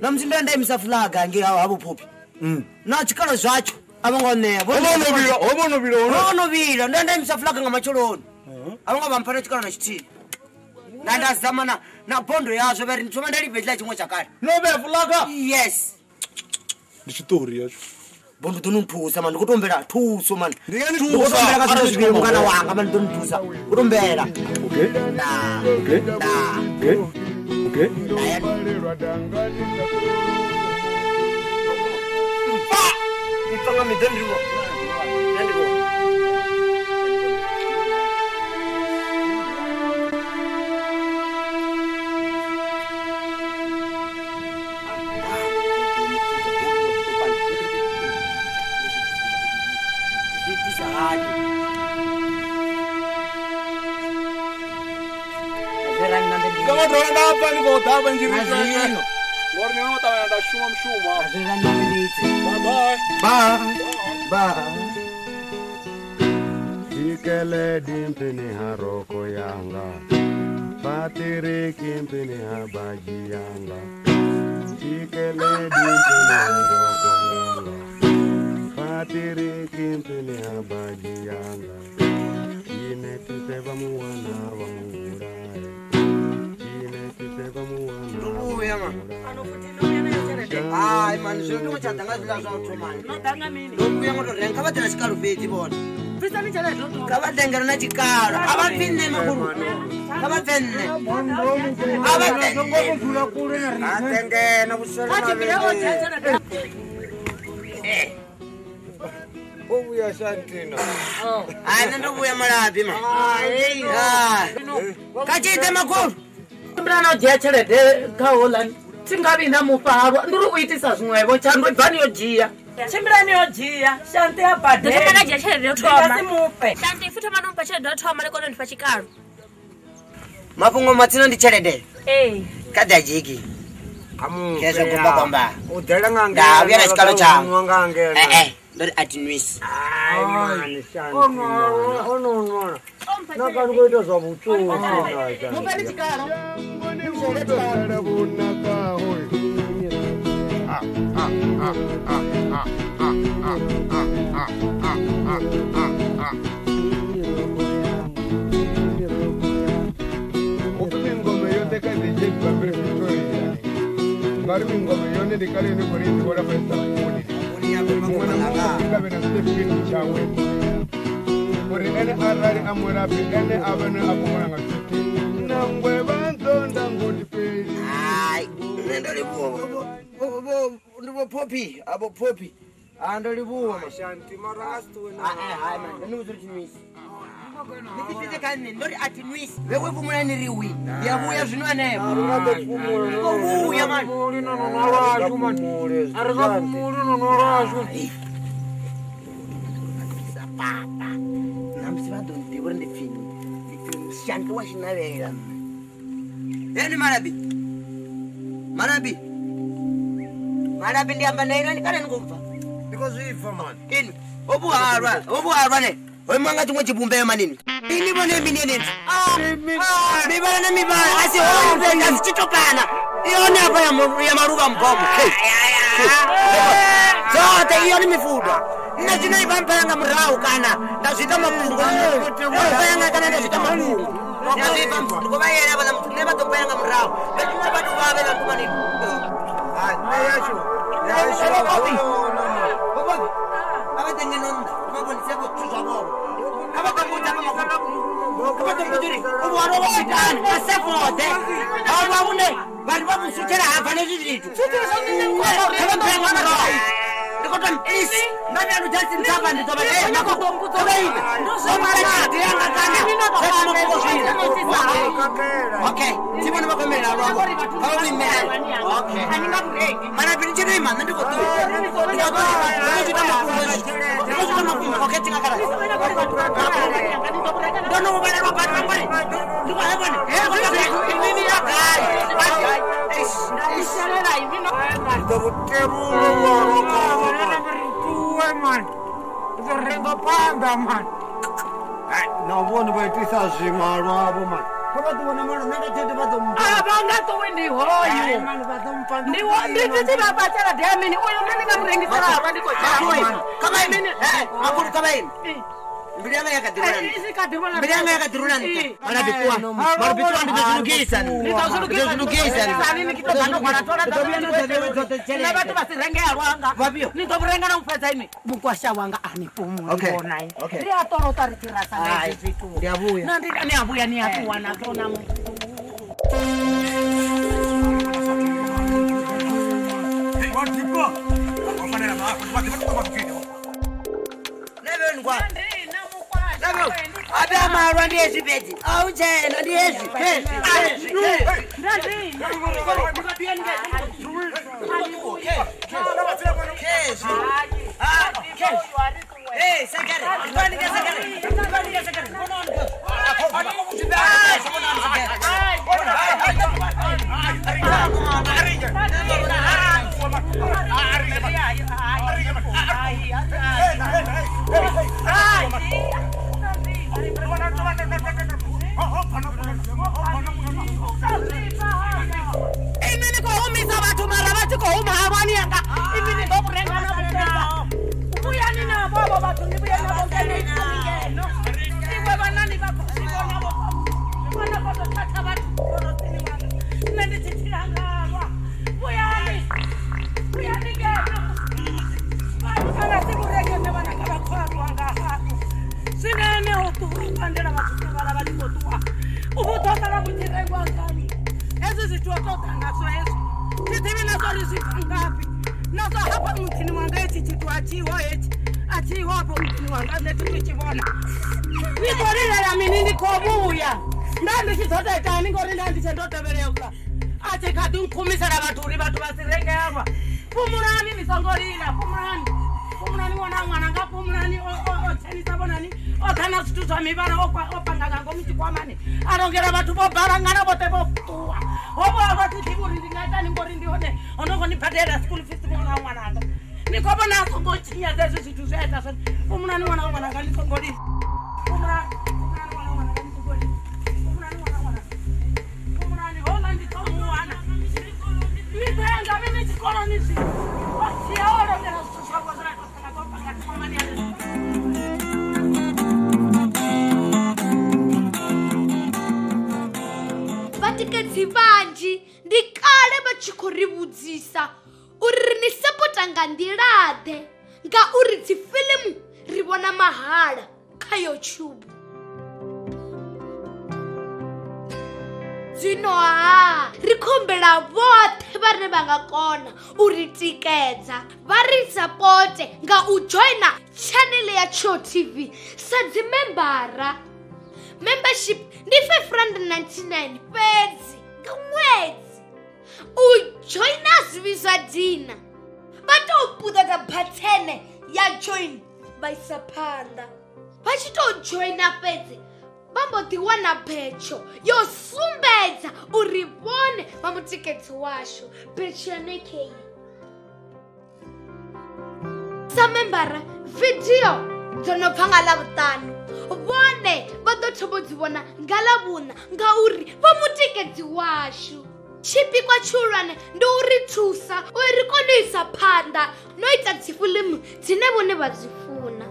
Na musi ndo ndaimisa flaga ngei havho phophi. Na tshikalo zwatsho a vho ngo ṋea. Ho no vhila ndo ndaimisa flaga nga matsheloni. A vho ngo vha mpha na tshikalo na tshithihi. Nda nda zama na bondo yazwo vha ri thoma nda lifhe tshiḽa tshiṅwe tsha kale. No vhea flaga? Yes. Ndi tshiṱori yatsho. Bondo ḓo no nthusa mani, ndi khou tombela thuso mani. Ndi nga ni Ndi khou thusa tombela kha arali zwithu zwivhili zwi mungana wanga mani, ḓo ni thusa. Khou tombela. Okay. Nda. Okay. Nda. Okay. Okay. Mpfa nga miḓo ndi vho. Nṋe ndi vho. Bye. Bye. Dikele dimpini ha roko yanga, Patiriki mpini ha baji yanga. Dikele dimpini ha roko yanga, Patiriki mpini ha baji yanga. Ine tite vamuwana vamurae, Ine tite vamuwana vamurae. Ai mani zwino ndi tsha ḓa nga zwiḽa zwa u thoma. No ḓa nga mini? Ndo vhuya ngo to renga kha vha ḓe na tshikalo fhedzi vhone. Bvisani tshelede yo tou. Kha vha tengele na tshikalo. A vha pfi nṋe makhulu. Kha vha pfe nṋe. A vha pfe nṋe. A tengena vhuswele Kha tshimbile o dzhia tshelede. O vhuya Shantina. Ai nṋe ndo vhuya malabi ma. Kha tshi ḓe makhulu. Tshimbila na u dzhia tshelede kha houḽani. Thi nga vhi na mufhalwa ndi uri u itisa zwiṅwevho tshandu ibvani yo dzhia. Tshimbilani yo dzhia Shanti ya badela. Ndo thoma nda dzhia tshelede yo Ndi nga thoma. si mufhe. Shanti futhi thoma no mpha tshelede yo thoma ni kone u ndifha tshikalo. Mafhungo matsina ndi tshelede. Ee. Kha ḓa dzhiki. Khezwo gomba gomba. U ḓela nga ngeno. Nda vhuya na tshikalo tshawe. Nwa nga ngeno. Eh eh, ndo ri a thi nwisi. Ai mani Shanti. Ono nwa. Na kana go ita zwa vhutsotsi na Shanti. Mufheni tshikalo. Upfi mingome yoṱhe kha ḓi dzhie bammbiri Pretoria. Ngauri mingome yone ndi kale ni khou ri ḓivhola fhasi. Muṅwe na muṅwe nga vhe na certificate tshawe uri ene arali a murafhi ene a vhe a khou ṅwala nga certificate. Nangwe vha nzonda ngoti fheli. Hai, nṋe ndo livhuwa ndi vho Phophi, avho Phophi. Ah ndo livhuwa ma. Shanti mara a si ṱuwe na. Ah hai man, ndo ni vhudza uri thi nwisi. Ni ḓi fhedze kha nṋe ndo ri a thi nwisi. Vhewe fhumula ni ri wi. Ndi a vhuya zwino hanefho. A ri nga ḓo fhumula. Ndi khou vhuya man. Fhumuli na nwa lwashu man. A ri nga fhumuli na nwa lwashu. Sa papa. Namusi vha ḓo nḓivha uri ndi pfi nnyi. Ndi pfi Shanti wa Tshinavhela. Eni Malabi. Malabi. Malabi ndi amba na inwi ni kale ni khou bva. Ndi khou zwi pfa man. Inwi. Obuhalwa ne. Oimanga tsingwe tshivhumbeo manini. Ini vhone mini nini? Mivhala na mivhala asi hone asi tshitopana. Ione hapa ya maluvha mbobo. Dzoṱhe iyo ni mifuda. Nṋe zwino i vha mpha nga murahu kana nda zwi ita mafhungo. Mpha nga kana nda zwi ita mafhungo. Nda zwi ita ndi khou vha yela vhaḽa muthu nṋe vha ḓo mpha nga murahu. Fhedzi nṋe vhathu vha vhe na muthu manini. Nṋe yashu. A vha ḓe ngeno nnḓa vha vhonise zwithu zwavho. A vha ḓo mbudza nga mafhungo. A vha ḓo mbudza uri uvhu vho itani nga sefode. Havha vhune vhathu vha vhusutshela hafha nezwi zwithu. Kha vha mphe nga murahu. Ndi khou tou please. Nda vhuya nda Justin Tshaba ndi ḓo vha ṋea mafhungo. Yanga kana okay. Thi vhone vha khou imelela lwavho. Kha vha imele. Okay. Mara ndi tshi ima nṋe ndi khou ṱuwa. Ndi khou ita mafhungo. Ndi khou ita mafhungo. Okay, thinga khala. Ndo no vhalelwa badi vha ngori. Ndi khou vhone. Ini ya gai. Ndi vhutevhulu man. Ḓo renga phanḓa man. Na vhone vha itisa zwiṅwe lwavho man. Kha vha ḓi vhona mara nṋe nga tshelede vha ḓo mpha. A vha nga ṱuwi ndi hoyu. Ndi ndi tshi vha fha tshelede ya mini uyu nṋe ndi nga murengisela halwa ndi khou dzhia. Kha vha ime. Makhulu kha vha ime. Mbilu yanga yakadhirula. Mbilu yanga yakadhirula nṱha. Mara bikuwa. Mara bikuwa ndi ḓo zwi lugisa. Ndi ḓo zwi lugisa. Ni ḓo ḓo hwala thola nṋe vhathu vha si renge halwa hanga. Ni ḓo vhurenga na u fhedza ini. Mukwasha wanga a ni fhumuli vhona. Ri a ṱolota ri tshi rasa nga hezwi zwithu. Ndi a vhuya. Na ndi ni a vhuya ni a ṱuwa na ṱona mu. Abe amalwa ndi hezwi fhedzi. A u tshena ndi hezwi. Ini ni khou humisa vhathu mara vha tshi khou huma halwani yanga. Ini ni ḓo vhurenga na vhufhedza. Vhuyani navho avho vhathu ni vhuye navho ngeno ngeno. Iwe vhanani vha khou zwi vhona vho. Vhona vho ḓo thatha vhathu korosini wanga. Nṋe ndi tshi tshila ngalwa. Vhuyani. Vhuyani ngeno. Vhathu vha si vhurenge nṋe vhananga vha khou alwa nga hafho. Zwino ene ho ṱuwa pandela vhathu vhala vha tshi khou ṱuwa. U vhu ḓo sala vhu tshi rengwa ngani. Hezwi zwithu o ṱoḓa nazwo hezwi. Thi ḓivhi na zwa uri zwi bva ngafhi. Na zwa hafha muḓini wanga hetshi tshithu a tshiho hetshi. A tshiho hafho muḓini wanga nṋe thi thu tshi vhona. Ni khou lilela mini ndi khou vhuya. Nda ndi tshi ḓo tou itani ngori nda ndi tshe ndo tevhelelwa. A tshi kha ḓi nkhumisela vhathu uri vhathu vha si renge halwa. Fhumulani ni songo lila, fhumulani. Fhumulani ṅwana ṅwananga fhumulani o tshenisa vhonani. O ḓa na zwithu zwa mivhala o panga nga ngomu tshikwamani. A longela vhathu vho balangana vhoṱhe vho ṱuwa. Ho vha vha thi ḓivhi uri ndi nga itani ngori ndi hone ho no khou ni badela school fees ṅwana wa ṅwananga. Ni khou vhona a songo tshinyadza hezwi zwithu zwe a ita zwone. Fhumulani ṅwana wa ṅwananga ni songo lila. Fhumulani ṅwana wa ṅwananga ni songo lila. Fhumulani ṅwana wa ṅwananga. Fhumulani houḽa ndi ḓo mu wana. Ni ḓo ya nga mini tshikoloni zwino. O dzhia o longela zwithu zwawe zwe a tou sala o panga tshikwamani hanefho. Vhatikedzi vhanzhi ndi kale vha tshi khou ri vhudzisa uri ri ni sapota nga nḓila-ḓe ngauri dzi fiḽimu ri vhona mahala kha YouTube. Zwino ha ri khou humbela vhoṱhe vhane vha nga kona u ri tikedza vha ri sapote nga u joina channel ya Tshiwo TV sa dzi membara. Membership ndi 599 fhedzi nga ṅwedzi. U joina zwi vhidzwa dina. Vha tou puṱedza bathene ya join vha isa phanḓa. Vha tshi tou joina fhedzi vha mbo ḓi wana betsho yo sumbedza uri vhone vha mutikedzi washu. Betsho yone kei. Sa membara vidio dzo no bva nga Ḽavhuṱanu vhone vha ḓo thoma u dzi vhona nga Ḽavhuṋa ngauri vha mutikedzi washu. Tshipikwa tshihulwane ndi u ri thusa uri ri kone u isa phanḓa no ita dzifiḽimu dzine vhone vha dzi funa.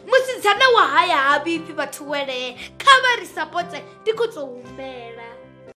Musidzana wa haya ha vhifhi vhathu welee, kha vha ri sapote, ndi khou tou humbela.